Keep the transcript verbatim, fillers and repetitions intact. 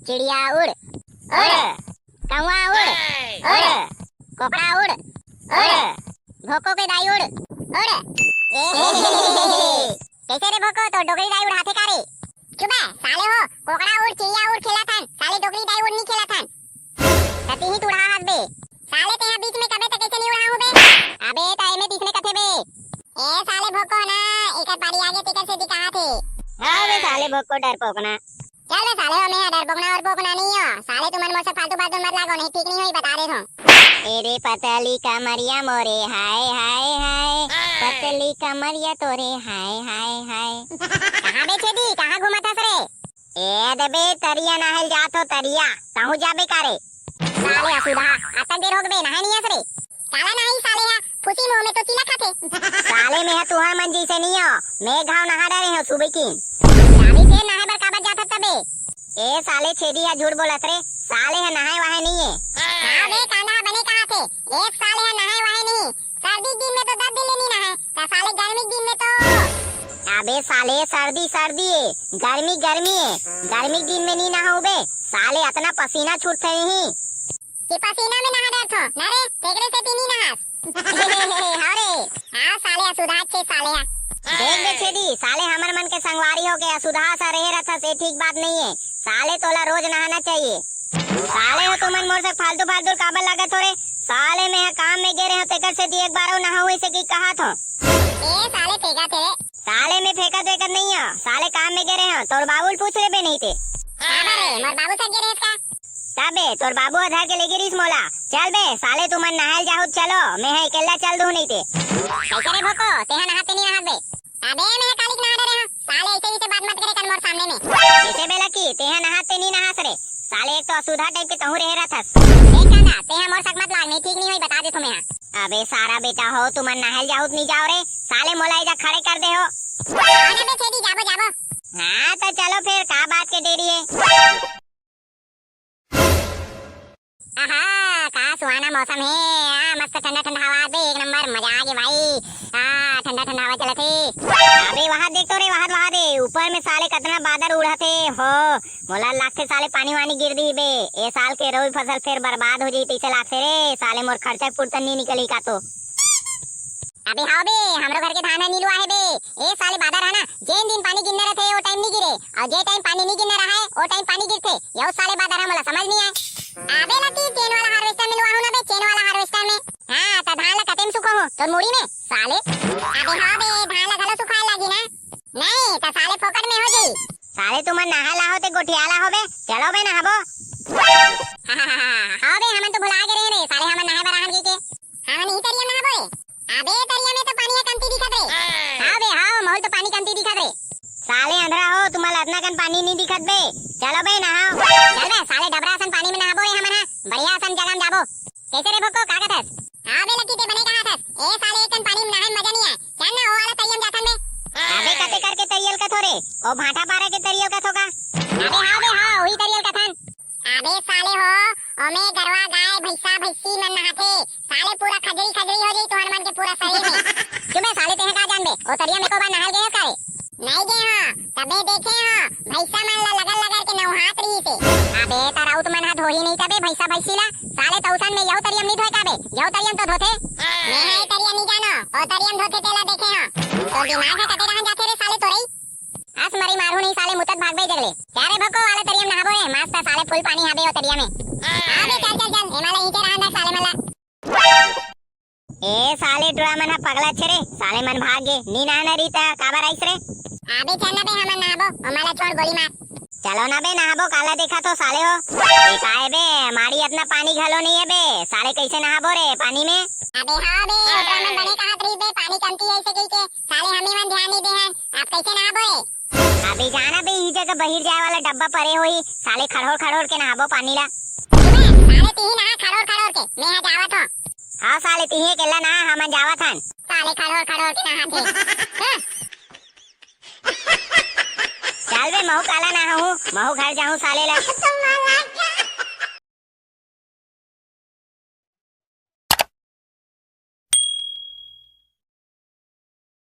चिड़िया उड़, उड़। कौआ उड़, उड़। कोकड़ा उड़, उड़। भोको के दाई उड़, उड़। ए, कैसे रे भोको, तोर डोकरी दाई उड़ाथे का रे? चुप बे, साले हो, कोकड़ा उड़, चिड़िया उड़ खेलत हन, साले डोकरी दाई उड़ नहीं खेलत हन। त तिही त उड़हा हस बे। साले तेहा बीच में कबे त कैसे नहीं उड़ाहूं बे? अबे त एमे त इसने कथे बे। ए साले भोको ना, एकर पारी आगे तेकर से दिखात हे। हाँ बे साले भोको डरपोक ना। चल बे साले हो, मैं डरपोक ना और पोक ना नहीं हो। साले तुमन मोर से फालतू फालतू मत लागो, नहीं ठीक नहीं होई, बता देत हूँ। ए रे पतली कमरिया मोरे, हाय हाय हाय, पतली कमरिया तोरे, हाय हाय हाय। कहाँ बे छेदी, कहाँ घूमत हस रे? ए देबे, तरिया नहाय ल जात हो, तरिया। तहूँ जाबे का रे? साले असुधा, अतक देर होगे बे, नहाय नहीं हस रे? काला नहाही साले हा, फुसी मुंह में तो चीला खाथे। साले में हा तुहर मन जैसे नहीं हो, मैं घाव नहा डरे हो सुबह की। साले फेर नहाय बर काबर जात हस तबे? ए साले छेदी हा झूठ बोलत रे, साले हा नहाय वहाय नहीं है। हाँ बे, कांदा हा बने कहा थे, एक साले हा नहाय वहाय नहीं, सर्दी के दिन में तो दस दिन ले नहीं नहाय, त साले गर्मी के दिन में तो। अबे साले, सर्दी सर्दी है, गर्मी गर्मी है, गर्मी के दिन में नहीं नहाऊ बे, साले अतना पसीना छूटथे नहीं। कि पसीना में नहा डरथो, ना रे, तेकरे से तीनी नहास। हाँ रे, हाँ साले असुधा छे साले हा। देख बे छेदी, साले हमर मन के संगवारी हो के असुधा सा रहे रथस, ये ठीक बात नहीं है। साले तोला रोज नहाना चाहिए। साले हो तुमन मोर से फालतू फालतू काबर लागत हो रे? साले में हा काम में गे रहे हो, तेकर से दी एक बार अउ नहाऊ इसे की कहा थो। ए साले तेगा तेरे। साले में फेंकत वेकत नहीं हो, साले काम में गे रहे हो, तोर बाबू ल पूछ ले बे नहीं ते। काबर रे, मोर बाबू से गे रहे का? तबे तोर बाबू ह धर के लेगे रिस मोला। चल बे साले, तुमन नहाय ल जाहू त चलो, मैं ह अकेल्ला चल दूँ नहीं ते। कैसे रे भोको, तेहा नहाते नहीं नहात बे? अबे मैं ह कालिक नहा डरे हूँ। साले ऐसे ऐसे बात मत करे कर मोर सामने में। कैसे बे लकी, तेहा नहाते नहीं नहास रे? साले एक तो असुधा टाइप के तहूँ रहे रहथस। देख कांदा, तेहा मोर सक मत लाग, नहीं ठीक नहीं होई, बता देथो मैं हा। अबे सारा बेटा हो, तुमन नहाय ल जाहू त नहीं जाओ रे। साले मोला एजा खड़े कर दे हो। जाबो ना बे छेदी, जाबो, जाबो। हाँ, त चलो फेर, का बात के देरी है? आहा, का सुहाना मौसम हे। आ, मस्त ठंडा ठंडा हवा बे, एक नंबर मजा आ गे भाई। आ, ठंडा ठंडा हवा चलत हे। अबे वहाँ देख तो रे, वहाँ, वहाँ दे, ऊपर में साले कतना बादर उड़त हे। हो, मोला लागथे साले पानी वानी गिर दिही बे। ए साल के रबी फसल फेर बर्बाद हो जाही तइसे लागथे रे। साले मोर खर्चा के पुरतन नी निकलही का तो। अबे हाँ बे, हमरो घर के धान ह नी लुआ हे बे। ए साले बादर ह ना, जेन दिन पानी गिरना रथे, ओ टाइम नी गिरे, अउ जे टाइम पानी नी गिरना रहय, ओ टाइम पानी गिरथे। यहू साले बादर ह मोला समझ नी आय। अबे लकी, चेन वाला हार्वेस्टर में लुआ हूँ ना बे, चेन वाला हार्वेस्टर में। हाँ, त धान ला कते में सुखो हूँ, तोर मुड़ी में, साले। अबे हाँ बे, धान ला घलो सुखाए लागी ना। नहीं, त साले फोकट में हो जाई। साले तुमन नहा लाहो ते गोठिया लाहो बे, चलो बे नहाबो। हाँ बे, हमन तो भुला गे रहे रे, साले हमन नहाए बर आहन के, के। हमन इही तरिया में नहाबो रे। अबे तरिया में तो पानी ह कमती दिखत रे। हाँ बे, हाँ, महूल तो पानी कमती दिखत रे। साले अंधरा हो, तुमन ला अतना कन पानी नहीं दिखत बे। चलो बे नहाओ। चल बे, साले डबरा असन पानी में नहाबो रे हमन हा। बढ़िया असन जगह में जाबो। कैसे रे भोको, का कथस? हाँ बे लकी, ते बने कहा थस। ए साले, एक कन पानी में नहाए में मजा नहीं आय। चल ना, ओ वाला तरिया में जाथन बे। अबे कते करके तरियल कथो रे? ओ भाटा पारा के तरियल कथो का? अबे हाँ बे हाँ, वही तरियल कथन। अबे साले हो, ओमे गरवा, गाय, भैंसा, भैंसी मन नहाथे। साले पूरा खजरी खजरी हो जाई तुहर मन के पूरा शरीर में। चुप बे साले, तेहा का जानबे? ओ तरिया में एको बार नहाल गए हस का रे? नहीं गे हो, तबे देखे हो, भैंसा मन ला लगल लगल के नउहात रहिसे। अबे त राउत मन हा धोही नहीं तबे भैंसा भैंसी ला। साले तउसन में यहू तरिया में नहीं धोए का बे? यहू तरिया में तो धोथे। मैं हा ए तरिया नहीं जानो, ओ तरिया में धोथे तेला देखे हो। तो दिमाग हा कते रहन जाथे रे साले तोरई? अस मरी मारू नहीं साले, मुतत भागबे जगले। क्या रे भको, वाला तरिया में नहाबो रे, मस्त साले फुल पानी हाबे ओ तरिया में। हाँ बे, चल चल चल, एमा ला इहिते रहन दे साले मन ला। ए साले टुरा मन ह पगला छे रे, साले मन भाग गे, नी नहाना रही त काबर आइस रे? अबे चल ना बे, हमन नहाबो, ओमन ला छोड़ गोली मार। चलो ना बे नहाबो, काला देखत हो साले हो। ए काय बे, माड़ी अतना पानी घलो नहीं है बे, साले कैसे नहाबो रे पानी में? अबे हाँ बे, ओकरा मन बने कहत रही बे, पानी कमती है ऐसे कही के, साले हमी मन ध्यान नहीं दे हन, अब कैसे नहाबो रे? अबे जाना बे, ई जगह बहिर जाए वाला डब्बा परे होही, साले खड़ोर खड़ोर के नहाबो पानी ला। अबे साले तिही नहा खड़ोर खड़ोर के, मैं हा जावत हो। हाँ साले, तिही अकेला नहा, हमन जावत हन। साले खड़ोर खड़ोर के नहाथे। हाँ। चल बे, महू काला नहाहूँ, महू घर जाहूँ साले ला।